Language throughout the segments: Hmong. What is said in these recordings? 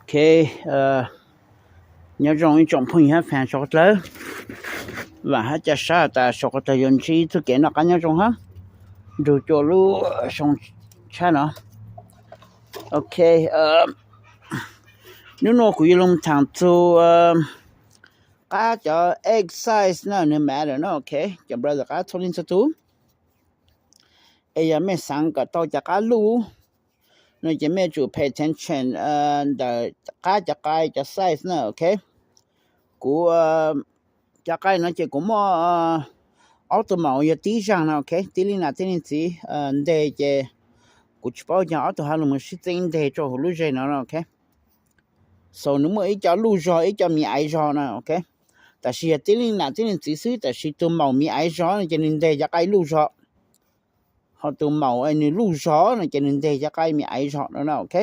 Ok, nyob zoo ib tsoom phooj ywg hab fans sawv dlawg. Vaam hab ca sab tas sawv dlawg yuav ntsib txuj kev noj qaab nyob zoo hab nrug cuaj lub zoo tshab no. Ok, nub nua kuv yuav lug thaam txug qaab cov egg size na, nwg matter na. Ok, cov brother qaab txhua leej txhua tug, es yog mej xaav kom tau cov qaab luj no ces mej yuav tsum pay attention ntawm qaab cov qai cov size na. Ok, kuv cov qai no ces kuv muaj ob tug maum yog tib zaag no. Ok, tib leej nam tib leej txiv nteg ces kuv tsis paub cov ob tug hab lug moog sib txeeb nteg rua huv lub zej no no. Ok, so nwg muaj ib co luj zog ib co miv aiv zog na. Ok, tab sis yog tib leej nam tib leej txiv xwb, tab sis tug maum miv aiv zog no ces nwg nteg cov qai luj zog, ho tug maum nwg luj zog no ces nwg nteg cov qai miv aiv zog no na. Ok,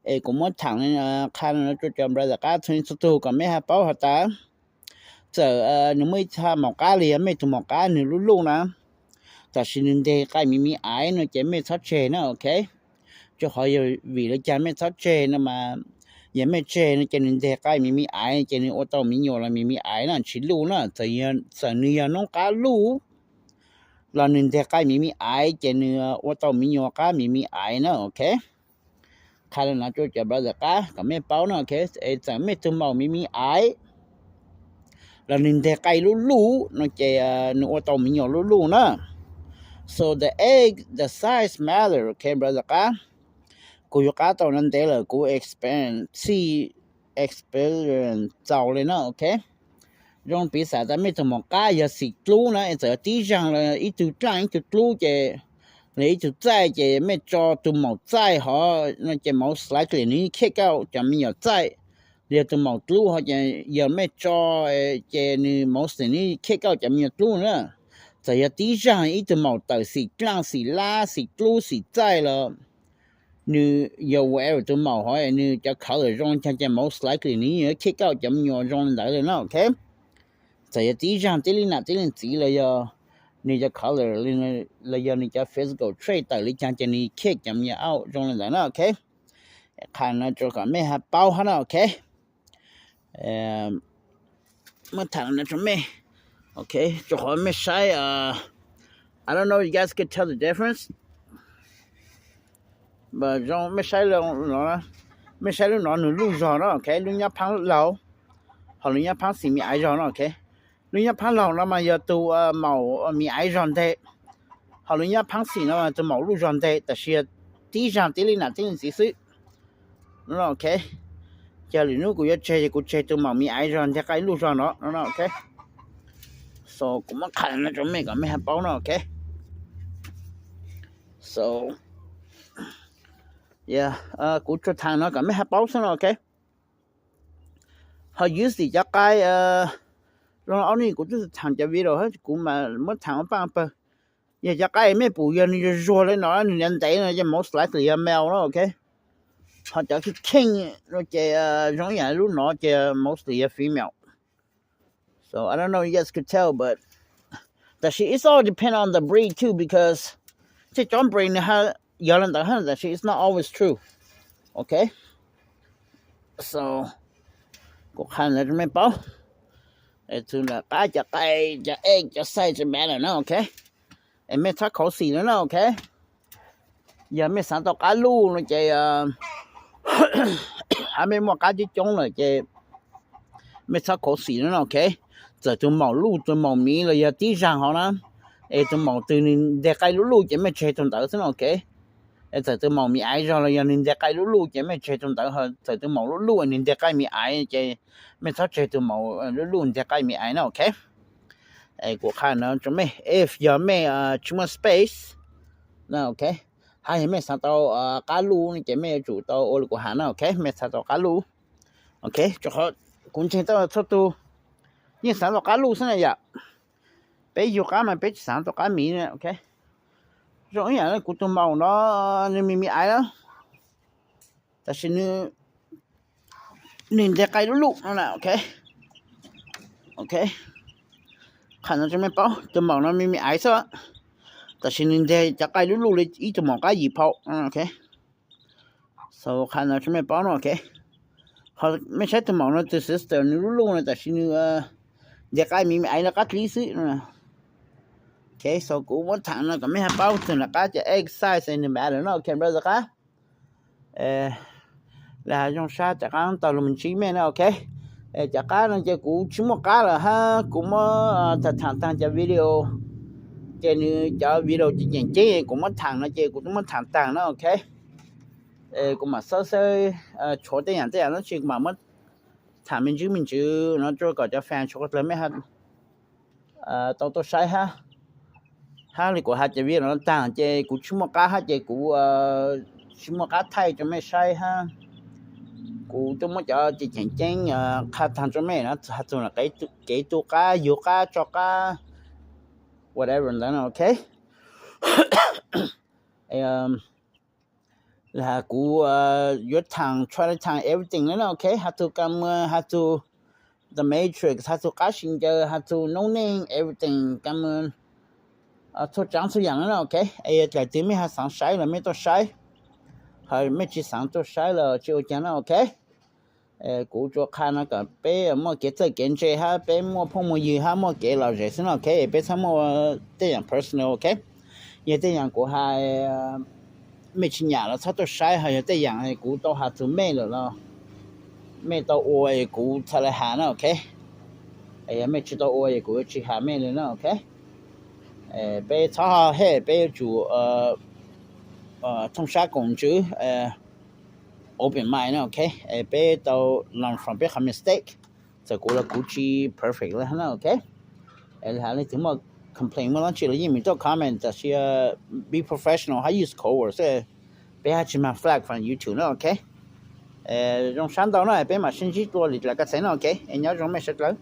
es kuv muab thaam qha no rua cov brother qaab txhua leej txhua tug kom mej hab paub has tas, txawm nwg muaj ib txha maum qaab los yog mej tug maum qaab nwg luj luj na, tab sis nwg nteg qai miv miv aiv no ces mej txhob tseg na. Ok, rua qhov yog vim le caag mej txhob tseg no mas, yog mej tseg no ces nwg nteg qai miv miv aiv ces nwg ua tau miv nyuas los miv miv aiv na, tsis luj na. Txawm nwg yog noob qaab luj los nwg nteg qai miv miv aiv ces nwg ua tau miv nyuas qaab miv miv aiv na. Ok, qha le no rua cov brother qaab kom mej paub na. Ok, es txawm mej tug maum miv miv aiv los nwg nteg qai luj luj no ces nwg ua tau miv nyuas luj luj na. So the egg, the size matter. Ok brother qaab, kuv yuav qab tau no ntev lawm, kuv experience, txij experience txaus le na. Ok, zoo piv xam tas mej tug maum qaab yog xim dlub na, es txawm yog tib zaag los ib tug dlaaj ib tug dlub ces, los ib tug txaij ces mej tso tug maum txaij hov no ces most likely nwg khiaj kauj cov miv nyuas txaij. Yog tug maum dlub hov ces yog mej tso ces nwg most likely nwg khiaj kauj cov miv nyuas dlub na. Txawm yog tib zaag ib tug maum tawm xim dlaaj xim lab xim dlub xim txaij los nwg yog whatever tug maum hov nwg cov color zoo caag ces most likely nwg yuav khiaj kauj cov miv nyuas zoo le ntawd le na. Ok, txawm yog tib zaag tib leej nam tib leej txiv los yog nwg cov color los yog nwg cov physical trait tawm le caag ces nwg khiaj cov miv nyuas auj zoo le ntawd na. Ok, qha no rua kom mej hab paub hab na. Ok, muab thaam no rua mej. Ok, rua qhov mej saib, I don't know if you guys can tell the difference, but zoo mej saib, mej saib lub no nwg luj zog na. Ok, lub nyab phaab laug, ho lub nyab phaab xim miv aiv zog na. Ok, lub nyab phaab laug no mas yog tug maum miv aiv zog nteg, ho lub nyab phaab xim no mas tug maum luj zog nteg, tab sis yog tib zaag tib leej nam tib leej txiv xwb no. Ok, ces lwm nub kuv yuav tseg ces kuv tseg tug maum miv aiv zog nteg qai luj zog no no. Ok, so kuv muab qha no rua mej kom mej hab paub no. Ok, so yeah, kuv tsuas thaam no kom mej hab paub xwb no. Ok, ho usually cov qai, zoo ob nub kuv twb thaam cov video hab kuv mas muab thaam ua paaj pawg. Yog cov qai mej pum yog nwg zuag zuag le no nwg ntev ntev no ces most likely yog male na. Ok, ho cov kheej kheej no ces zoo ib yaam lub no ces mostly yog female. So I don't know if you guys could tell, but tab sis it's all depend on the breed too, because tej cov breed nwg hab yog le ntawd hab, tab sis it's not always true. Ok, so kuv qha ntawd rua mej paub. Es txug ntawm qab cov qai, cov egg, cov size tsis matter na. Ok, es mej txhob khuv xim no na. Ok, yog mej xaav tau qab luj no ces hab mej muaj qab coob coob lawm ces mej txhob khuv xim no na. Ok, txawm tug maum luj tug maum miv los yog tib zaag hov na, es tug maum twg nwg nteg qai luj luj ces mej tseg tug ntawd xwb no. Ok, es txawm tug maum miv aiv zog los yog nwg nteg qai luj luj ces mej tseg tug ntawd, ho txawm tug maum luj luj nwg nteg qai miv aiv ces mej txhob tseg tug maum luj luj nteg qai miv aiv na. Ok, es kuv qha no rua mej, if yog mej tsis muaj space na. Ok, hab yog mej xaav tau qab luj no ces mej yuav tsum tau ua le kuv has na. Ok, mej xaav tau qab luj. Ok, rua qhov kuv ntseeg tau txhua tug yeej xaav tau qab luj xwb na yom. Peb yug qab mas peb tsis xaav tau qab miv. Ok, zoo ib yaam le kuv tug maum no, nwg miv miv aiv na, tab sis nwg nteg qai luj luj no na. Ok, ok, qha no rua mej paub, tug maum no miv miv aiv xwb, tab sis nwg nteg cov qai luj luj le ib tug maum qab yim phau. Ok, So qhov no tso mej paub no, ok. Qhov mej saib tus maum no tus sister nws lub luj no tam sim nws nce qab me me aiv lawv qab dlib xwb no. Ok, so kuv muab tham no kom mej ho paub txog nram qab cov exercise nws mam lawm no, ok brother qab. Lam zoo sab cov qab tau lug me ntsib mej na, ok. Cov qab no ces kuv tsis muaj qab lawm hab kuv muab tham tham taag cov video, ces nws cov video ces ceem ceeb kuv muab tham no ces kuv tub muab tham taag na, ok. Kuv mam xawb xawb tshuav tej yaam tej yaam dlaab tsi kuv mam muab tham me ntsis me ntsis no rua kom cov fan tshuav dlawg mej tau tuaj saib hab, hab li kuv has cov video no taag ces kuv tsis muaj qab hab ces kuv tsis muaj qab thaij rua mej saib hab. Kuv tub muab cov ceem ceeb qha taag rua mej na, has txug kev tu qab, yug qab, tso qab, whatever ntawd na, ok. Lam has kuv yuav tham, try to tham everything na, ok. Has txug ka muag, has txug The Matrix, has txug qab sib ncaws, has txug noob neej, everything ka muag, txhua tsaav txhua yaam na, ok. Es yog dlaim twg mej ho xaav saib los mej tuaj saib, ho mej tsis xaav tuaj saib los tsis ua caag na, ok. Kuv tsuas qha no kom peb muaj kev txawj kev ntse hab peb muaj phooj muaj ywg hab muaj kev lom zem xwb no, ok. Peb txhob muaj tej yaam personal, ok. Yog tej yaam kuv has mej tsis nyam los txhob tuaj saib, ho yog tej yaam kuv tau has txug mej lawm los mej tau ua kuv txhad le has na, ok. Yog mej tsis tau ua kuv yuav tsis has mej li na, ok. Peb txhob hej, peb yuav tsum thooj sab koom ntsws, open mind na, ok. Peb tau learn from peb qhov mistake. Txawm kuv los kuv tsis perfect li na, ok. Lam has leej twg muaj complain muaj dlaab tsi los yeej meem tuaj comment, tab sis be professional hab use code word xwb, peb hab tsis mag flag from YouTube na, ok. Zoo sab ntau na, peb mam sib ntsib dlua lwm daim ka txheeb na, ok. Es nyob zoo mej sawv dlawg.